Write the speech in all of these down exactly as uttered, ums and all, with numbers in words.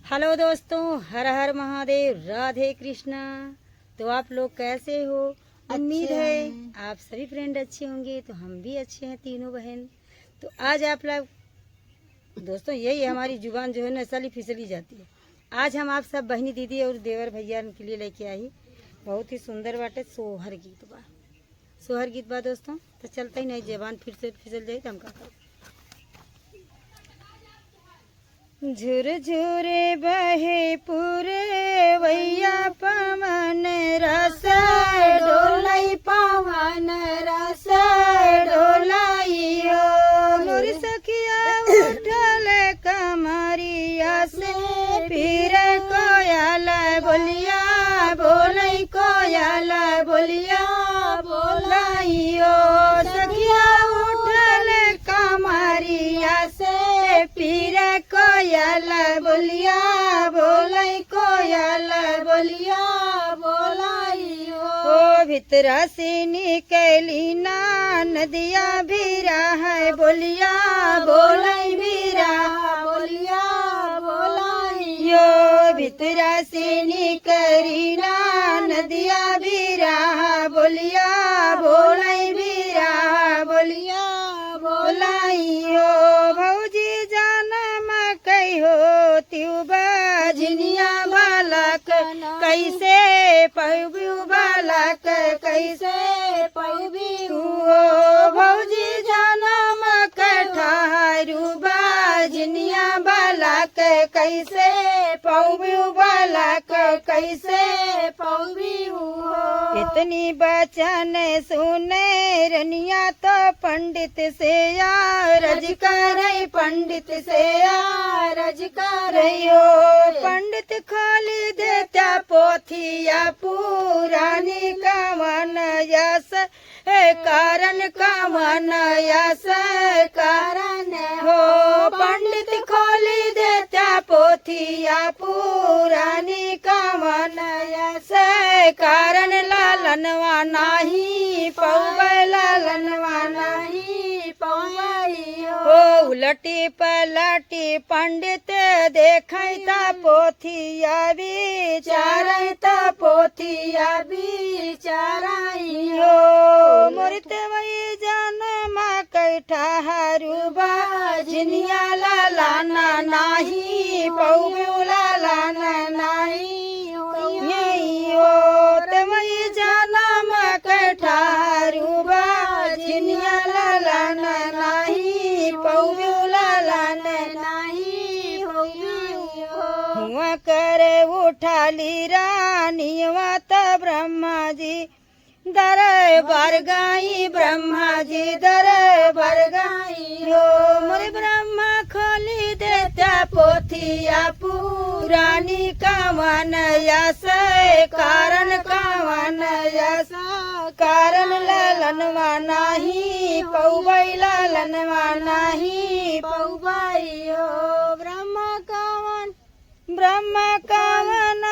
हेलो दोस्तों, हर हर महादेव, राधे कृष्णा। तो आप लोग कैसे हो? उम्मीद अच्छे है हैं। आप सभी फ्रेंड अच्छे होंगे, तो हम भी अच्छे हैं तीनों बहन। तो आज आप लोग, दोस्तों, यही हमारी जुबान जो है ना, सली फिसली जाती है। आज हम आप सब बहनी दीदी और देवर भैया के लिए लेके आई बहुत ही सुंदर बाटे सोहर गीत बा। सोहर गीत बा दोस्तों, तो चलते ही नहीं, जबान फिर से फिसल जाई तो हम का करब। झुरझुर बहे पुरवैया पवन रस डोलई, पवन रस डोलई हो। मोर सखिया उठल कमरिया से, पीर कोयल बोलिया बोलई, कोयल बोलिया बोलई हो। सखिया उठल कमरिया से, पीर कोयल बोलिया बोलई, कोयल बोलिया बोलई हो। ओ भितरा से निकली ना नदिया, बिरह बोलिया बोलई, बिरह बोलिया बोलई हो। भितरा से निकली ना नदिया, बिरह बोलिया बोलई, बिरह बोलिया बोलई हो। भौजी जनम कई हो तिउ बा, जिनिया बालक कैसे पौबू, बालक कैसे पौबू हो। भौजी जनम कठारू बा, जिनिया बालक कैसे पौबू, बालक कैसे पौबू हो। इतनी बचन सुने रनिया तो पंडित से आरज करे, पंडित से आरज करे हो। पंडित खोली देता पोथिया पुरानी, कवन यस कारण, कवन यस कारण हो। पंडित खोली देता पोथिया पुरानी, कवन यस कारण लालनवा नाही पौबै, लालनवा नाही पौबै हो। उलटी पलटी पंडित देखै त पोथिया विचारै, त पोथिया विचारै हो। मोर तेवई जनम कठारू बा, जिनिया लालन नाही पौबू, लालन नाही होई हो। तेवई जनम कठारू बा, जिनिया लालन नाही पौबू, लालन नाही होई हो। हुआ करे उठाली रानिया त ब्रह्मा जी दरबार गई, ब्रह्मा जी दरबार गई हो। मोर ब्रह्मा खोली देता पोथिया पुरानी, कवन यस कारण, कवन यस कारण लालनवा नाही पौबै, लालनवा नाही पौबै हो। ब्रह्मा कवन ब्रह्मा कवन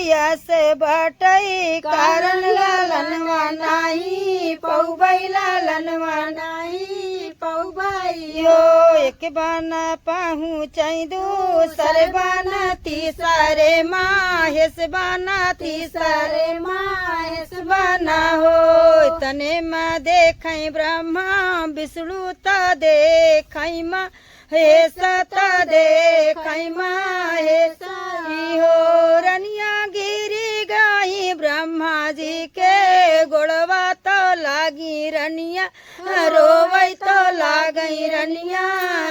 यस बाटै कारण लालनवा नाही पौबै, लालनवा नाही पौबै हो। एक बाना पहुँचै दूसर बाना तीसरे माहेस बाना तीसरे माहेस बाना हो। तने मा देखै ब्रह्मा विष्णु त देखै मा हे सत देखै माहेस ई हो। रनिया गिरी गई ब्रह्मा जी के गोड़वा तो लागी रनिया, रोवै तो लागै रनिया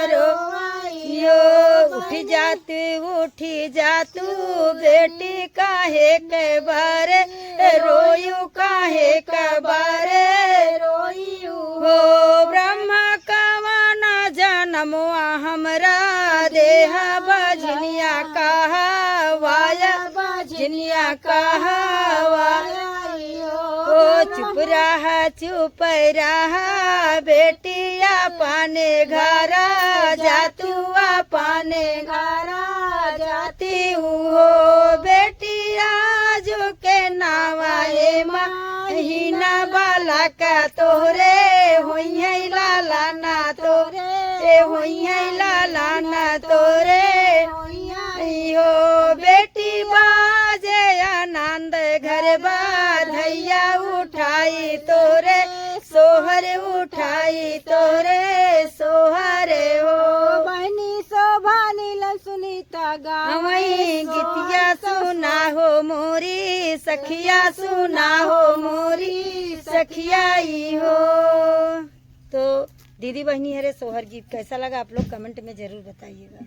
रोवै हो। उठ जा तू, उठ जा तू बेटी काहे के बारे रोयू, काहे के बारे रोयू हो। ब्रह्मा कवन जनमवा हमरा देहा बा, जिनिया कहावाया, बा जिनिया कहावाया हो। चुप रहा, चुप रहा बेटी अपने घरा जा तू, अपने घरा जाती हो। बेटी आजु के नावा ए माँ, हीना बालक तोहरे होइहै लालना तोहरे, ए होइहै लालना तोहरे होइहै हो। अरे उठाई तोरे सोहरे हो। बहनी शोभा नीलन सुनीता गावई गीतिया सुना हो मोरी सखिया, सुना हो मोरी सखिया ई हो। तो दीदी बहनी हरे सोहर गीत कैसा लगा आप लोग कमेंट में जरूर बताइएगा।